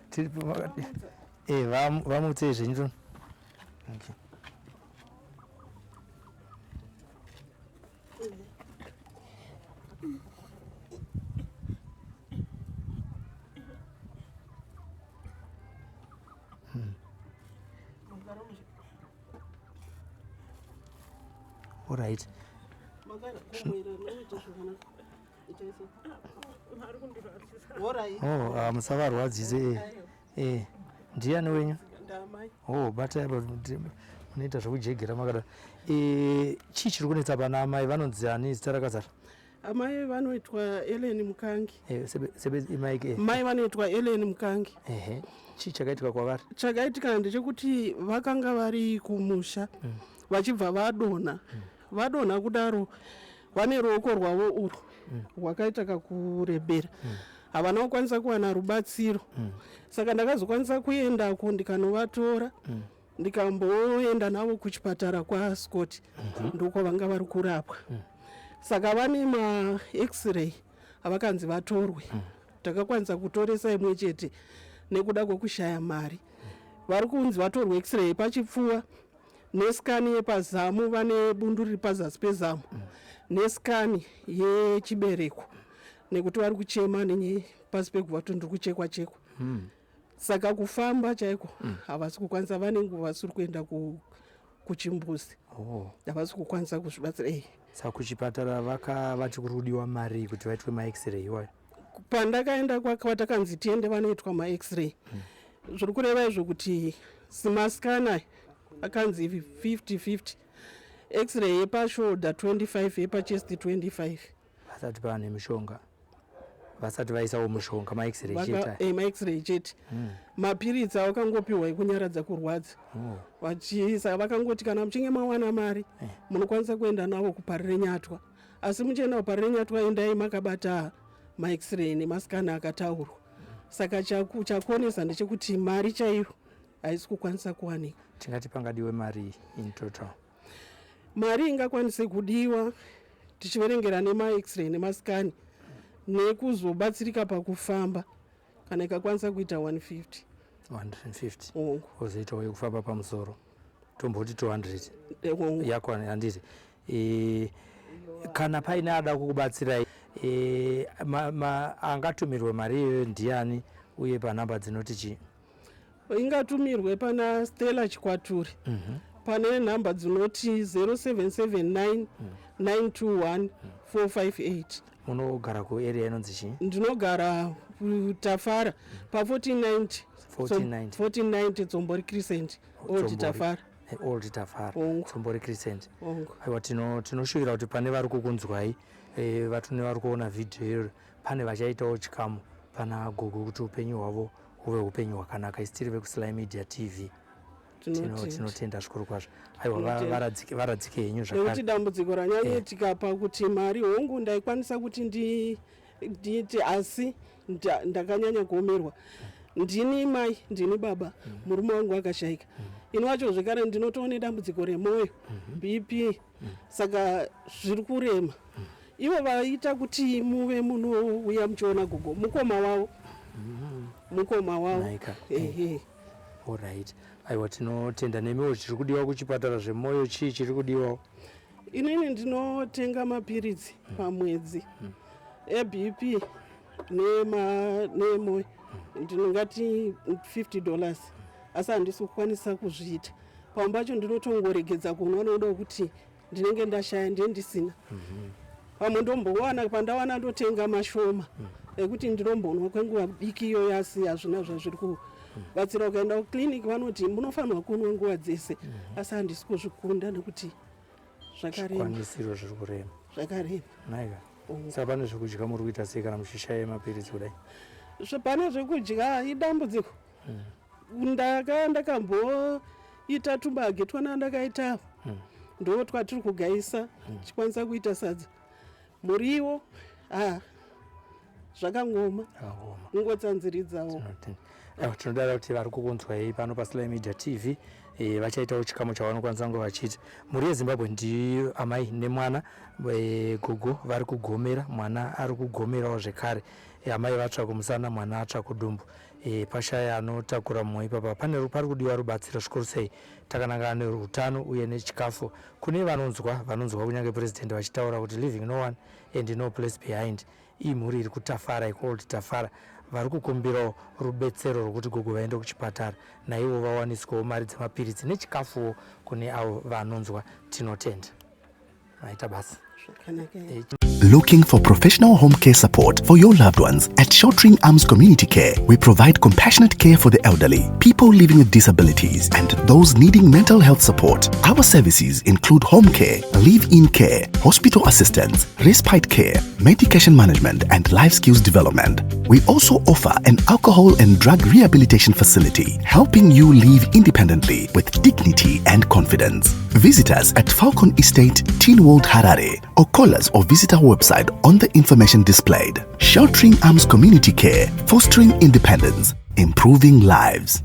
Tiripo makadii? Eh, vamutsei zvenyu tono. Okay. Alright. Oh, ah, musavarwadzise eh. Eh, ndiani wenyu? Oh, batai apa munoita zvekujegera makadaro. Eh, chii chiri kunetsa pana amai vanonzi ani zita rakazara? Amai vanoitwa Ellen Mukangi. Eh, sebe sebe imaike. Eh. Mai vanoitwa Ellen Mukangi. Ehe. Chii chakaitika kwavari? Chakaitika ndechekuti vakanga vari kumusha mm. vachibva vadonha. Mm. Vadonha kudaro vane ruoko rwavo urwu mm. rwakaita kakurebera. Mm. Havana kukwanisa kuwana rubatsiro. Mm. Saka ndakazokwanisa kuendako ndikanovatora. Mm ndikamboenda navo kuchipatara kwaScott mm -hmm. ndokwavanga vari kurapwa mm. Saka vane max-ray avakanzi vatorwe mm. Takakwanisa kutoresa imwe chete nekuda kwekushaya mari mm. Vari kunzi vatorwe x-ray yepachipfuva neskani yepazamu, vane bundu riri pazasi pezamu mm. Neskani yechibereko nekuti vari kuchema nenye pasi peguva kuti ndiri kuchekwa chekwa mm. Saka kufamba chaiko mm. havasi kukwanisa, vane nguva vasiri kuenda kuchimbuzi oh. Havasi kukwanisa kuzvibatsira eh. Saka kuchipatara vakavati kuri kudiwa mari kuti vaitwe max-ray iwayo? Pandakaenda kwatakanzi tiende vanoitwa max-ray mm. Zviri kureva izvo kuti simaskana akanzi 50 50 x-ray yepashoulder 25 yepachest 25 Vasati pane mishonga, vasati vaisawo mushonga, max-ray chete. Eh, max-ray chete mm. Mapiritsi awakangopiwa ekunyaradza kurwadza oh. Vachiisa vakangoti kana muchinge mawana mari eh. Munokwanisa kuenda navo kuParirenyatwa, asi muchienda kuParirenyatwa endai makabata max-ray nemasikana akataurwa mm. Saka chakonesa ndechekuti mari chaiyo haisi kukwanisa kuwanika. Tingati pangadiwe mari in total? Mari ingakwanise kudiwa tichiverengera nemax-ray nemasikani nekuzobatsirika pakufamba kana ikakwanisa kuita 150. 150 ozoitawo yekufamba pamusoro tomboti 200 yakwana handiti? E, kana paine ada kukubatsirai e, angatumirwe mari iyoyo ndiani uye panhamba dzinoti chii? Ingatumirwe pana Stella Chikwaturi mm -hmm. Pane nhamba dzinoti 0779 921 458. Munogara kuarea inonzi chii? Ndinogara kuTafara pa 1490 1490 Tsombori Crescent, Old Tafara. Old Tafara, Tsombori Crescent. Aiwa, tinoshuvira kuti pane vari kukunzwai eh, vatune vari kuona vhidhiyo iroro pane vachaitawo chikamu pana gogo kuti upenyu hwavo huve upenyu hwakanaka. Isi tiri vekuSly Media TV tinotenda zvikuru kwazvo. Aiwa, varadzike henyu zvakare. Dambudziko ranyanyoitika pakuti mari hongu ndaikwanisa kuti ndiite, asi ndakanyanya kuomerwa. Ndini mai, ndini baba, murume wangu akashaika. Ini wacho zvekare ndinotoone dambudziko remwoyo, BP, saka zviri kurema. Ivo vaita kuti muve munouya muchiona gogo mukoma wavo, mukoma wavo. Ehe. Alright. Aiwa, tinotenda nemiwo. Chiri kudiwa kuchipatara zvemwoyo chii chiri kudiwawo? Inini ndinotenga mapiritsi pamwedzi eBP nemoyo, ndinongati $50, asi handisi kukwanisa kuzviita. Pamwe pacho ndinotongoregedza kunwa nokuda kuti ndinenge ndashaya, ndiye ndisina. Pamwe ndombowana, pandawana ndotenga mashoma ekuti ndinombonwa kwenguva diki iyoyo, asi hazvina zvazviri kubatsira. Ukaenda kuclinic vanoti munofanirwa kunwa nguva dzese, asi handisi kuzvikunda nekuti zvakarema. Zvikwanisiro zviri kurema. Zvakarema. Naika. Saka pane zvekudya muri kuita sei kana muchishaya mapiritsi kudai? Pane zvekudya idambudziko. Ndaka ndakamboita tumbage twana ndakaita ndo twatiri kugaisa chikwanisa kuita sadza, muriwo ah, zvakangoma. Zvakangoma. Kungotsanziridzawo. Tinotenda. Tinodara kuti vari kukunzwai pano paSly Media TV e, vachaitawo chikamu chavanokwanisa kunge vachiita. Mhuri yeZimbabwe, ndi amai nemwana e, gogo vari kugomera, mwana ari kugomerawo zvekare. E, amai vatsva kumusana, mwana atsva kudumbu. E, pashaya anotakura mumwe ipapa. Pane pari kudiwa rubatsiro zvikuru sei takanangana neutano uye nechikafu kune vanonzwa vanonzwa kunyange president vachitaura kuti leaving no one and no place behind. Iyi mhuri iri kuTafara, ikuOld Tafara, vari kukumbirawo rubetsero rwokuti gogo vaende kuchipatara naivo vawaniswewo mari dzemapiritsi nechikafuwo kune avo vanonzwa. Tinotenda, maita basa. Zvakanaka. Looking for professional home care support for your loved ones? At Sheltering Arms Community Care, we provide compassionate care for the elderly, people living with disabilities, and those needing mental health support. Our services include home care, live in care, hospital assistance, respite care, medication management, and life skills development. We also offer an alcohol and drug rehabilitation facility, helping you live independently with dignity and confidence. Visit us at Falcon Estate, Teen World, Harare, or call us or visit our website on the information displayed. Sheltering Arms Community Care, fostering independence, improving lives.